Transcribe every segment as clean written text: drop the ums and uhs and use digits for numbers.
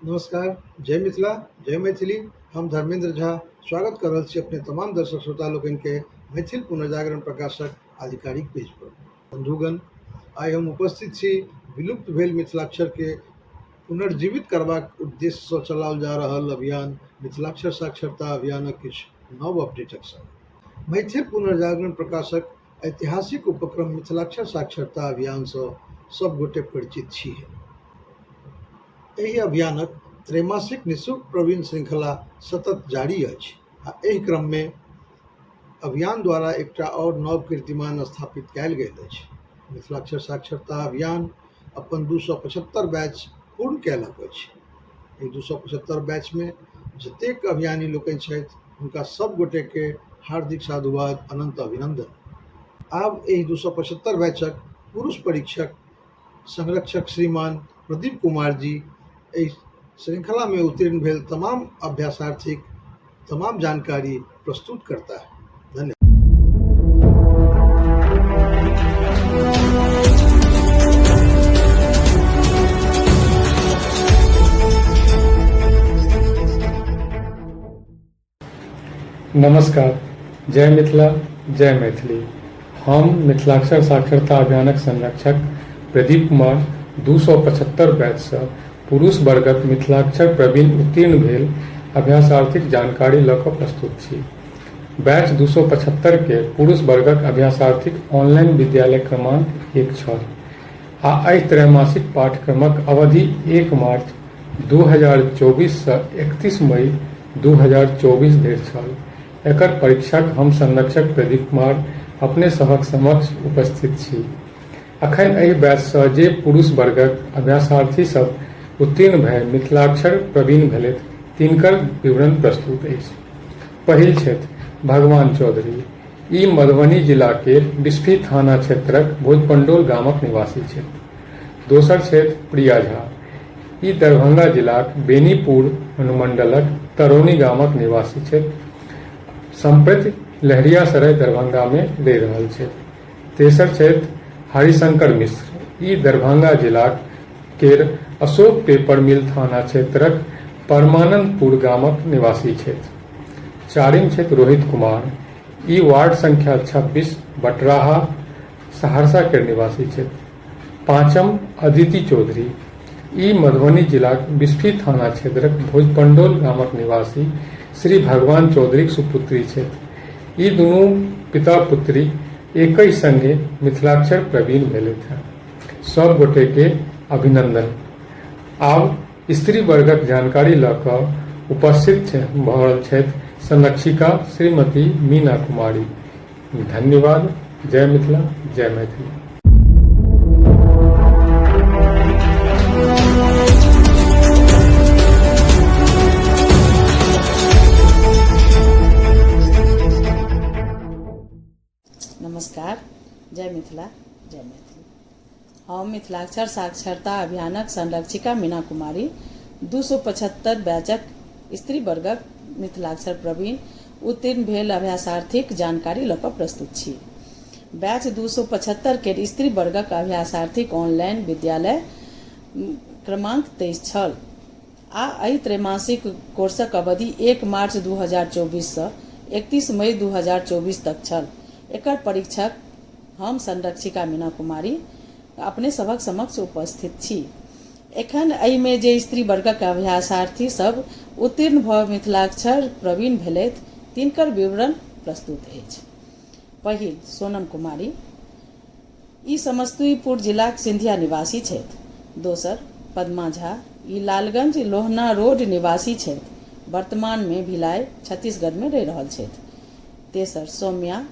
नमस्कार, जय मिथिला, जय मैथिली। हम धर्मेंद्र झा स्वागत कर रहल छी अपने तमाम दर्शक श्रोता लोकनिके मैथिल पुनर्जागरण प्रकाशक आधिकारिक पेज पर। बंधुगण, आइ हम उपस्थित छी विलुप्त भेल मिथिलाक्षरके पुनर्जीवित करबाक उद्देश्यसँ चलाओल जा रहल अभियान मिथिलाक्षर साक्षरता अभियानक किछु नव अपडेटक संग। मैथिल पुनर्जागरण प्रकाशक ऐतिहासिक उपक्रम मिथिलाक्षर साक्षरता अभियानसँ सब गोटे परिचित छी। एहि अभियानक त्रैमासिक निःशुल्क प्रवीण श्रृंखला सतत जारी अछि आ एहि क्रममे अभियान द्वारा एकटा आओर नव कीर्तिमान स्थापित कयल गेल अछि। मिथिलाक्षर साक्षरता अभियान अपन 275 बैच पूर्ण कयलक अछि। एहि 275 बैचमे जतेक अभियानी लोकनि छथि हुनका सब गोटेके हार्दिक साधुवाद, अनंत अभिनंदन। आब एहि 275 बैचक पुरुष परीक्षक संरक्षक श्रीमान प्रदीप कुमार जी एहि श्रृंखलामे उत्तीर्ण भेल तमाम अभ्यासार्थीक तमाम जानकारी प्रस्तुत करता है। धन्यवाद। नमस्कार, जय मिथिला, जय मैथिली। हम मिथिलाक्षर साक्षरता अभियानक संरक्षक प्रदीप कुमार 275 बैचसँ पुरुष वर्गक मिथिलाक्षर प्रवीण उत्तीर्ण भेल अभ्यासार्थीक जानकारी लऽ कऽ प्रस्तुत छी। बैच 275 के पुरुष वर्गक अभ्यासार्थीक ऑनलाइन विद्यालय क्रमांक 1 छल आ एहि त्रैमासिक पाठ्यक्रमक अवधि 1 मार्च 2024 सँ 31 मई 2024 धरि छल। एकर परीक्षक हम संरक्षक प्रदीप कुमार अपने सभक समक्ष उपस्थित छी। अखन एहि बैच सँ जे पुरुष वर्गक अभ्यासार्थी सभ उत्तीर्ण भए मिथिलाक्षर प्रवीण भेलथि तिनकर विवरण प्रस्तुत अछि। पहिल छथि भगवान चौधरी। ई मधुबनी जिला केर बिस्फी थाना क्षेत्रक भोजपंडौल गामक निवासी छथि। दोसर छथि प्रिया झा। ई दरभंगा जिलाक बेनीपुर अनुमंडलक तरौनी गामक निवासी छथि। सम्प्रति लहेरियासराय दरभंगा मे रहि रहल छथि। तेसर छथि हरिशंकर मिश्र। ई दरभंगा जिलाक केर अशोक पेपर मिल थाना क्षेत्रक परमानंदपुर गामक निवासी छथि। चारिम छथि रोहित कुमार। ई वार्ड संख्या 26 बटराहा सहरसा केर निवासी छथि। पाँचम अदिति चौधरी। ई मधुबनी जिलाक बिस्फी थाना क्षेत्रक भोजपंडौल गामक निवासी श्री भगवान चौधरीक सुपुत्री छथि। ई दुनू पिता पुत्री एकहि संगे मिथिलाक्षर प्रवीण भेलथि। सभ गोटे के अभिनंदन। आब स्त्री वर्गक जानकारी लऽ कऽ उपस्थित भऽ रहल छथि संरक्षिका श्रीमती मीना कुमारी। धन्यवाद। जय मिथिला, जय मैथिली। नमस्कार, जय मिथिला, जय मैथिली। हम मिथिलाक्षर साक्षरता अभियानक संरक्षिका मीना कुमारी 275 बैचक स्त्री वर्गक मिथिलाक्षर प्रवीण उत्तीर्ण भेल अभ्यासार्थीक जानकारी लऽ कऽ प्रस्तुत छी। बैच 275 केर स्त्री वर्गक अभ्यासार्थीक ऑनलाइन विद्यालय क्रमांक 23 छल आ एहि त्रैमासिक कोर्सक अवधि 1 मार्च 2024 सँ 31 मई 2024 तक छल। एकर परीक्षक हम संरक्षिका मीना कुमारी अपने सभक समक्ष उपस्थित छी। एखन एहिमे जे स्त्री वर्गक अभ्यासार्थी सभ उत्तीर्ण भऽ मिथिलाक्षर प्रवीण भेलथि तिनकर विवरण प्रस्तुत अछि। पहिल सोनम कुमारी। ई समस्तीपुर जिलाक सिंधिया निवासी छथि। दोसर पद्मा झा। ई लालगंज लोहना रोड निवासी छथि। वर्तमानमे भिलाई, छत्तीसगढ़मे रहि रहल छथि। तेसर सौम्या।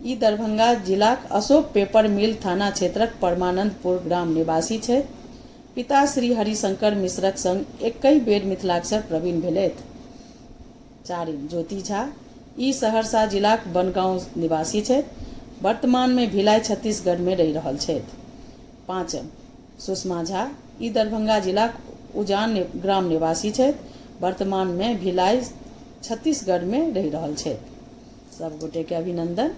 ई दरभंगा जिलाक अशोक पेपर मिल थाना क्षेत्रक परमानंदपुर ग्राम निवासी छथि। पिता श्री हरिशंकर मिश्रक संग एकहि बेर मिथिलाक्षर प्रवीण भेलथि। चारिम ज्योति झा। ई सहरसा जिलाक बनगांव निवासी छथि। वर्तमानमे भिलाई छत्तीसगढ़मे रहि रहल छथि। पाँचम सुषमा झा। ई दरभंगा जिलाक उजान ग्राम निवासी छथि। वर्तमानमे भिलाई छत्तीसगढ़मे रहि रहल छथि। सब गोटेके अभिनन्दन।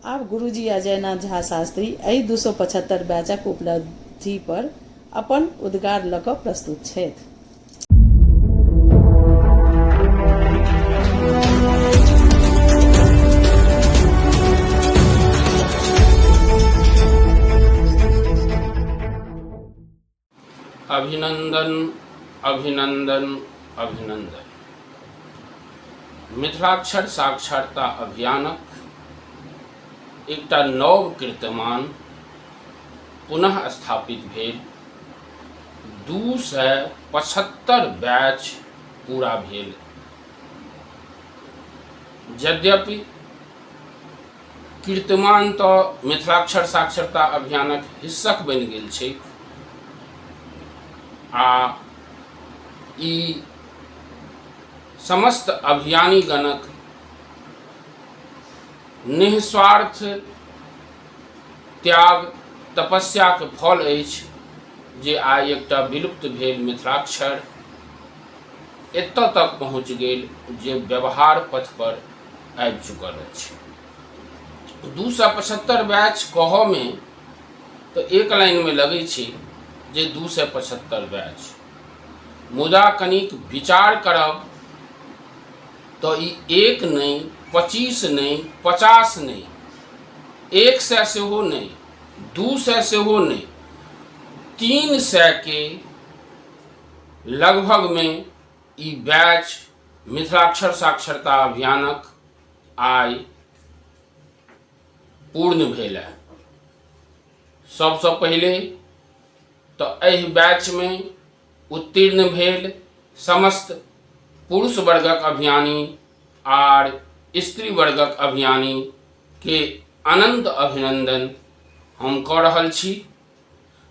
आब गुरुजी अजयनाथ झा शास्त्री एहि 275 बैचक उपलब्धि पर अपन उद्गार लऽ कऽ प्रस्तुत छथि। अभिनन्दन अभिनन्दन अभिनन्दन। मिथिलाक्षर साक्षरता अभियानक एकटा नव कीर्तिमान पुनः स्थापित भेल। 275 बैच पूरा भेल। यद्यपि कीर्तिमान तऽ मिथिलाक्षर साक्षरता अभियानक हिस्सक बनि गेल छैक आ ई समस्त अभियानीगणक निःस्वार्थ त्याग तपस्याके फल अछि जे आइ एकटा विलुप्त भेल मिथिलाक्षर एतऽ तक पहुँच गेल जे व्यवहार पथ पर आबि चुकल अछि। 275 बैच कहऽमे तऽ एक लाइनमे लगै छै जे 275 बैच, मुदा कनिक विचार करब तऽ ई एक नहि, 25 नहि, 50 नहि, 100 सेहो नहि, 200 सेहो नहि, 300के लगभगमे ई बैच मिथिलाक्षर साक्षरता अभियानक आइ पूर्ण भेल है। सबसँ पहिले तऽ एहि बैचमे उत्तीर्ण भेल समस्त पुरुष वर्गक अभियानी आर स्त्री वर्गक अभियानी के अनंत अभिनंदन हम कऽ रहल छी।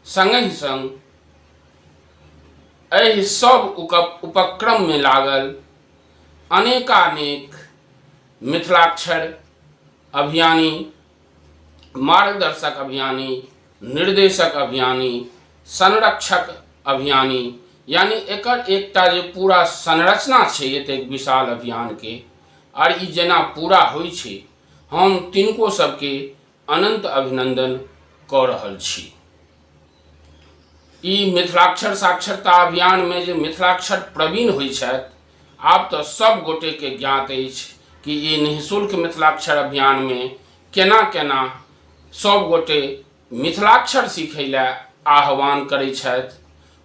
संगहि संग एहि सब उपक्रममे लागल अनेकानेक मिथिलाक्षर अभियानी, मार्गदर्शक अभियानी, निर्देशक अभियानी, संरक्षक अभियानी, यानी एकर एकटा जे पूरा संरचना छै एतेक विशाल अभियानके, आर ई जेना पूरा होइ छै, हम तिनको सबके अनन्त अभिनन्दन कऽ रहल छी। ई मिथिलाक्षर साक्षरता अभियानमे जे मिथिलाक्षर प्रवीण होइ छथि, आब तऽ सब गोटेके ज्ञात अछि कि ई निःशुल्क मिथिलाक्षर अभियानमे केना केना सब गोटे मिथिलाक्षर सीखै लए आह्वान करै छथि।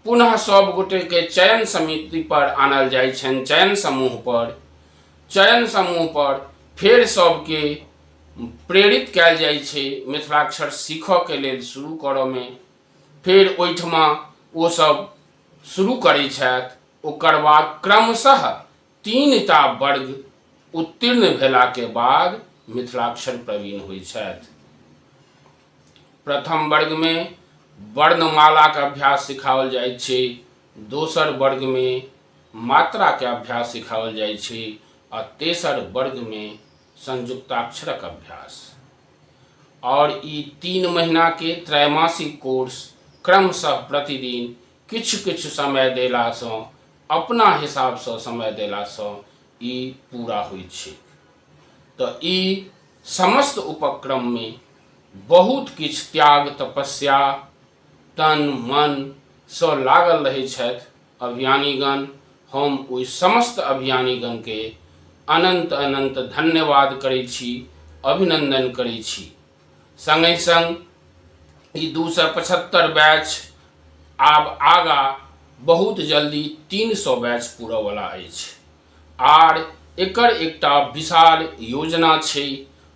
पुनः सब गोटेके चयन समिति पर आनल जाइ छनि, चयन समूह पर, चयन समूह पर फेर सबके प्रेरित कयल जाइ छै मिथिलाक्षर सीखऽके लेल शुरू करऽमे। फेर ओहिठमा ओसभ शुरू करै छथि। ओकर बाद क्रमशः 3टा वर्ग उत्तीर्ण भेलाके बाद मिथिलाक्षर प्रवीण होइ छथि। प्रथम वर्गमे वर्णमालाके अभ्यास सिखाओल जाइ छै, दोसर वर्गमे मात्राके अभ्यास सिखाओल जाइ छै आ तेसर वर्गमे संयुक्ताक्षरक अभ्यास। आओर ई 3 महीनाके त्रैमासिक कोर्स क्रमशः प्रतिदिन किछु किछु समय देलासँ, अपना हिसाबसँ समय देलासँ ई पूरा होइत छै। तऽ ई समस्त उपक्रममे बहुत किछु त्याग तपस्या तन मनसँ लागल रहै छथि अभियानीगण। हम ओहि समस्त अभियानीगणके अनन्त अनन्त धन्यवाद करै छी, अभिनन्दन करै छी। सङ्गहि सङ्ग ई 275 बैच आब आगा बहुत जल्दी 300 बैच पूरऽवला अछि आर एकर एकटा विशाल योजना छै।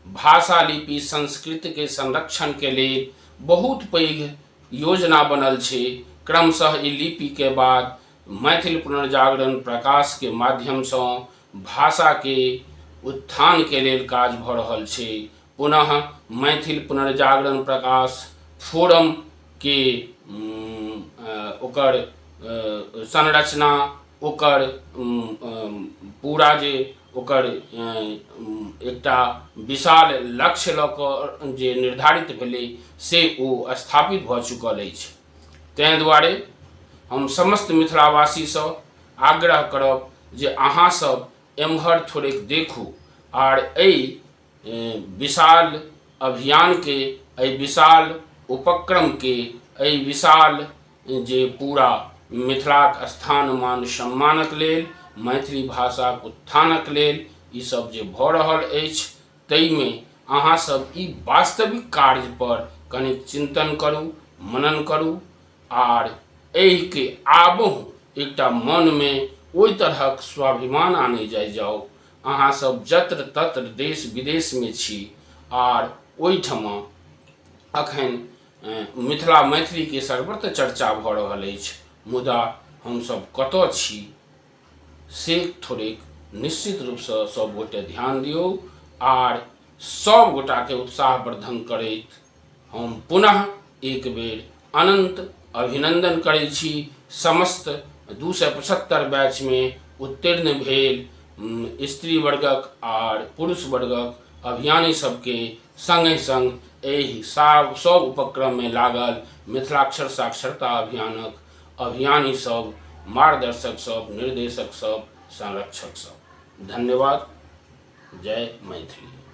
भाषा लिपि संस्कृतिके संरक्षणके लेल बहुत पैघ योजना बनल छै। क्रमशः ई लिपिके बाद मैथिल पुनर्जागरण प्रकाशके माध्यमसँ भाषाके उत्थानके लेल काज भऽ रहल छै। पुनः मैथिल पुनर्जागरण प्रकाश फोरमके ओकर संरचना, ओकर पूरा जे ओकर एकटा विशाल लक्ष्य लऽ कऽ जे निर्धारित भेलै से ओ स्थापित भऽ चुकल अछि। ताहि दुआरे हम समस्त मिथिलावासीसँ आग्रह करब जे अहाँसभ एम्हर थोड़ेक देखू आर एहि विशाल अभियानके, एहि विशाल उपक्रमके, एहि विशाल जे पूरा मिथिलाक स्थान मान सम्मानक लेल, मैथिली भाषाक उत्थानक लेल ईसभ जे भऽ रहल अछि ताहिमे अहाँसभ ई वास्तविक कार्यपर कनिक चिन्तन करू, मनन करू आर एहिके आबहु एकटा मनमे ओहि तरहक स्वाभिमान आनै जाइ जाउ। अहाँ सब जत्र तत्र देश विदेशमे छी आर ओहिठमा अखन मिथिला मैथिलीके सर्वत्र चर्चा भऽ रहल अछि, मुदा हमसब कतऽ छी से थोड़ेक निश्चित रूपसँ सब गोटे ध्यान दियौ आर सब गोटाके उत्साहवर्धन करैत हम पुनः एक बेर अनन्त अभिनन्दन करै छी समस्त 275 बैचमे उत्तीर्ण भेल स्त्री वर्गक आर पुरुष वर्गक अभियानी सबके सङ्गे सङ्ग एहि सब उपक्रममे लागल मिथिलाक्षर साक्षरता अभियानक अभियानी सब, मार्गदर्शक सब, निर्देशक सब, संरक्षक सब। धन्यवाद। जय मैथिली।